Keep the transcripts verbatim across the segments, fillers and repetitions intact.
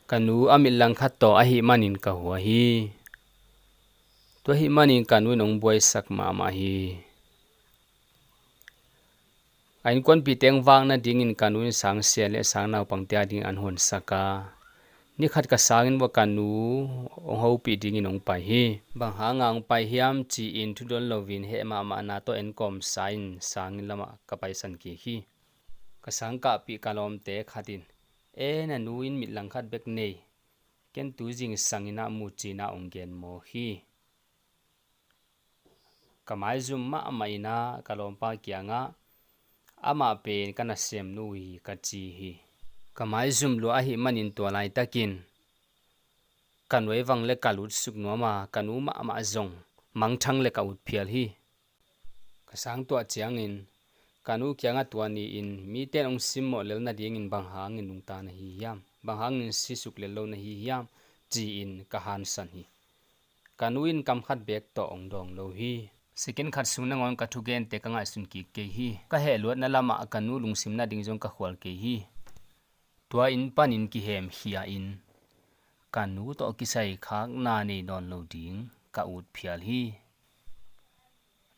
Ka nu a mit langkhat tawh ahih manin ka hua hi. Tua ahih manin ka nu in hong buaisak mahmah hi. A innkuanpihte hong vak nadingin ka nu in sangsia le sang naupangte adingin an honsak a, ni khat ka sangin bua ka nu hong hopih dingin hong pai hi. Bang hanga hong pai hiam ci-in thudon loin heh mahmahna tawh en kawmsa in sanginn lamah ka paisan kik hi. Ka sangkahpih ka lawmte khat in, "E, na nu in mit langkhat bek nei, ken tu zingsang in ah mu," ci-in ah hong gen mawk hi. Ka maizum mahmah in ah ka lawmpa kiangah, "Amah pen ka nasemnu hi," ka ci hi. Ka maizum lua ahih manin tua laitakin ka nuai vang le ka lutsuk nuam a, ka nu mahmah zong mangthang le ka ut phial hi. Ka sang tuah ciangin ka nu kiangah tua ni-in mite in hong simmawh lel nadingin bang hangin nungta na hi hiam? Bang hangin sisuk lel lo na hi hiam? Ci-in ka hansan hi. Ka nu in kam khat beek tawh hong dawng lo hi. Second khat sung nangawn ka thugente ka ngaihsun kik kei hi. Ka hehluatna lamah ka nu lungsim nading zong ka khual kei hi. Tua inn panin kihemkhia-in ka nu tawh kisai khakna nei nawn lo ding ka ut phial hi.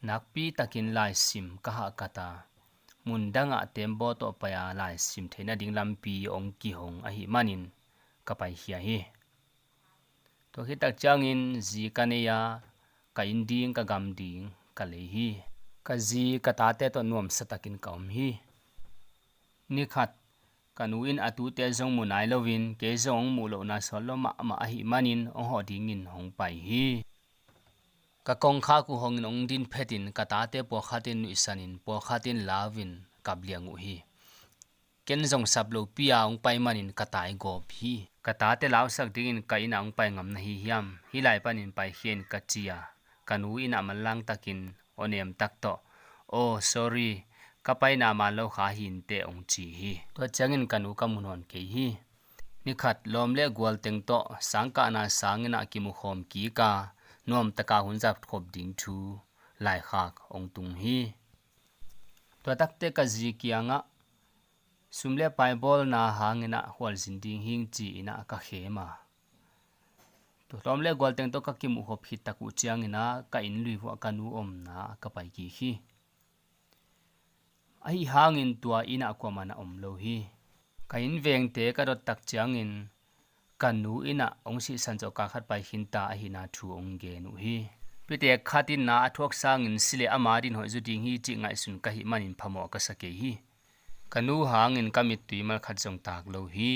Nakpi takin laisim ka hahkat a, mundangah tembaw tawh pai-a laisim theih nading lampi hong kihong ahih manin ka paikhia hi. Tua khit tak ciangin zi ka nei a, ka inn ding, ka gam ding ka lei hi. Ka zi ka tate tawh nuamsa takin ka om hi. Ni khat ka nu in a tute zong mu nai loin kei zong hong muh lohna sawt lo mahmah ahih manin hong hawh dingin hong pai hi. Ka kongkhak uh hongin hong din phetin ka tate pawlkhat in nuihsanin pawlkhat in lau-in kap liang uh hi. Ken zong sap lopi-a hong pai manin ka tai gawp hi. Ka tate lausak dingin ka inn ah hong pai ngam na hi hiam? Hih lai panin paikhia in ka ci a, ka nu in ah manlang takin aw nem tak tawh, "Aw, sorry, ka paina man lo kha hi inteh," hong ci hi. Tua ciangin ka nu ka mu nawn kei hi. Ni khat lawm le gual teng tawh sangkahna sanginn ah kimukhawm kik a, nuamtaka hun zatkhop ding thu laikhak hong tung hi. Tua takte ka zi kiangah sum le pai bawlna hangin ah khualzin ding hing ci-in ah ka khem a, tua lawm le gual teng tawh ka kimuhkhop khit tak uh ciangin ah ka inn lui vuah ka nu omna ka pai kik hi. Ahi hangin tua inn ah kuamah na om lo hi. Ka inn vengte ka dot tak ciangin ka nu in ah hong sihsan zawh kal khat pai khinta ahihna thu hong gen uh hi. Pitek khat in na a thuak sangin si leh ama din hoih zaw ding hi cih ngaihsun ka hih manin phamawh ka sa kei hi. Ka nu hangin ka mittui mal khat zong taak lo hi.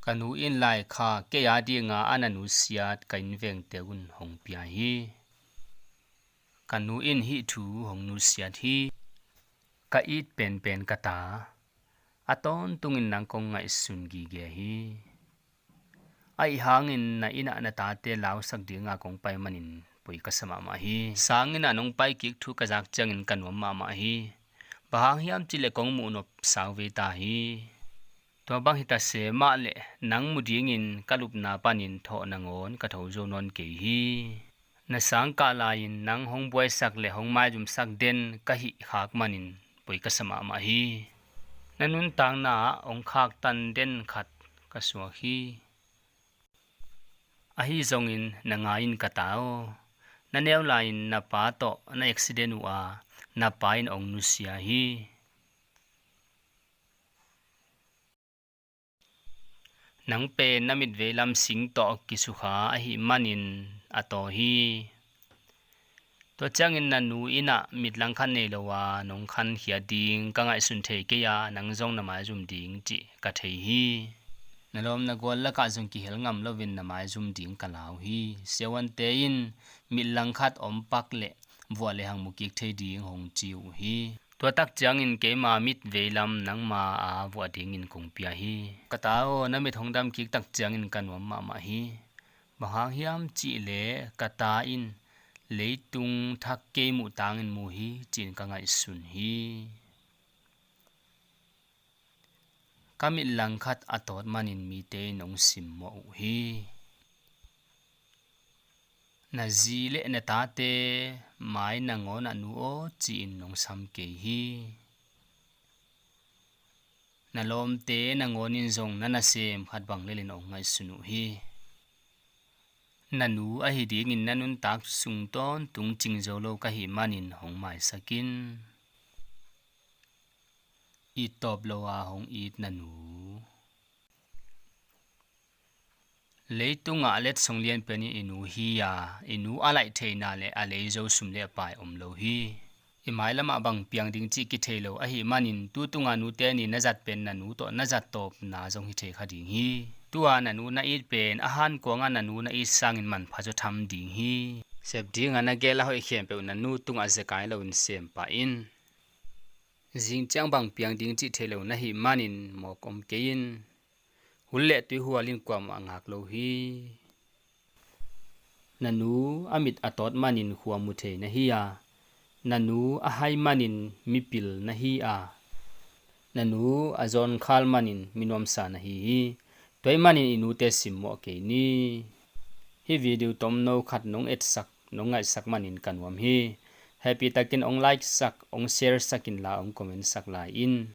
Ka nu in laikhak kei a dinga a na nusiat ka inn vengte un hong pia hi. Ka nu in hih thu hong nusiat hi. Ka it penpen ka ta, a tawntungin nang kong ngaihsun gige hi. Ahi hangin na inn ah na tate lausak dinga kong pai manin poi ka sa mahmah hi. Sanginn ah nong pai kik thu ka zak ciangin ka nuam mahmah hi. Bang hang hiam cih leh kong muh nop sau ve ta hi. Tua bang hi ta se mah leh nang mu dingin ka lupna panin thawh nangawn ka tho zo nawn kei hi. Na sangkah lai-in nang hong buaisak le hong maizumsak den ka hih khak manin poi ka sa mahmah hi. Na nuntakna ah hong khaktan den khat ka suak hi. Ahi zongin na ngai in ka ta aw. Na neu lai-in na pa tawh na accident uh a, na pa in hong nusia hi. Nang pen na mitvei lam sing tawh kisukha ahih manin a taw hi. Tua ciangin na nu inn ah mit langkhat nei lo a nong khankhia ding ka ngaihsun thei kei a, nang zong na maizum ding cih ka thei hi. Na lawm na gual lakah zong kihel ngam loin na maizum ding ka lau hi. Siavuante in mit langkhat om pak leh vuah lehang mu kik thei ding hong ci uh hi. Tua tak ciangin keima mit veilam nangma a vuah dingin kong pia hi. Ka ta aw, na mit hong dam kik tak ciangin ka nuam mahmah hi. Bang hang hiam cih leh ka ta in leitung thak kei muh tangin mu hi ci-in ka ngaihsun hi. Ka mit langkhat a tawt manin mite in hong simmawh uh hi. Na zi le na tate mai nangawn ah nu aw ci-in hong sam kei hi. Na lawmte nangawn in zong na nasem khat bang lelin hong ngaihsun uh hi. Na nu ahi dingin na nuntak sung tawntung cing zo lo ka hih manin hong maisak in. It tawp lo a hong it na nu. Leitungah letsong lianpen in i nu hi a, i nu a laih theihna le a lei zo sum le pai om lo hi. I mailamah bang piang ding cih kithei lo ahih manin tu tunga nute ni na zat pen na nu tawh na zat tawpna zong hi thei kha ding hi. Tua na nu na it pen a hankuangah na nu na it sangin manpha zaw tham ding hi. Sep dinga na gel a hoih khempeuh na nu tungah zekai loin sem pah in. Zing ciang bang piang ding cih thei lo na hih manin mawk om kei in. Hul le tui hual in kuamah a ngak lo hi. Na nu a mit a tawt manin khua mu thei na hi a, na nu a hai manin mipil na hi a, na nu a zawnkhal manin minuamsa na hi hi. Tua ahih manin i nute simmawh kei ni. Hih video tomno khat nong etsak, nong ngaihsak manin ka nuam hi. Happy takin hong like sak, hong share sak inla hong comment sak lai in.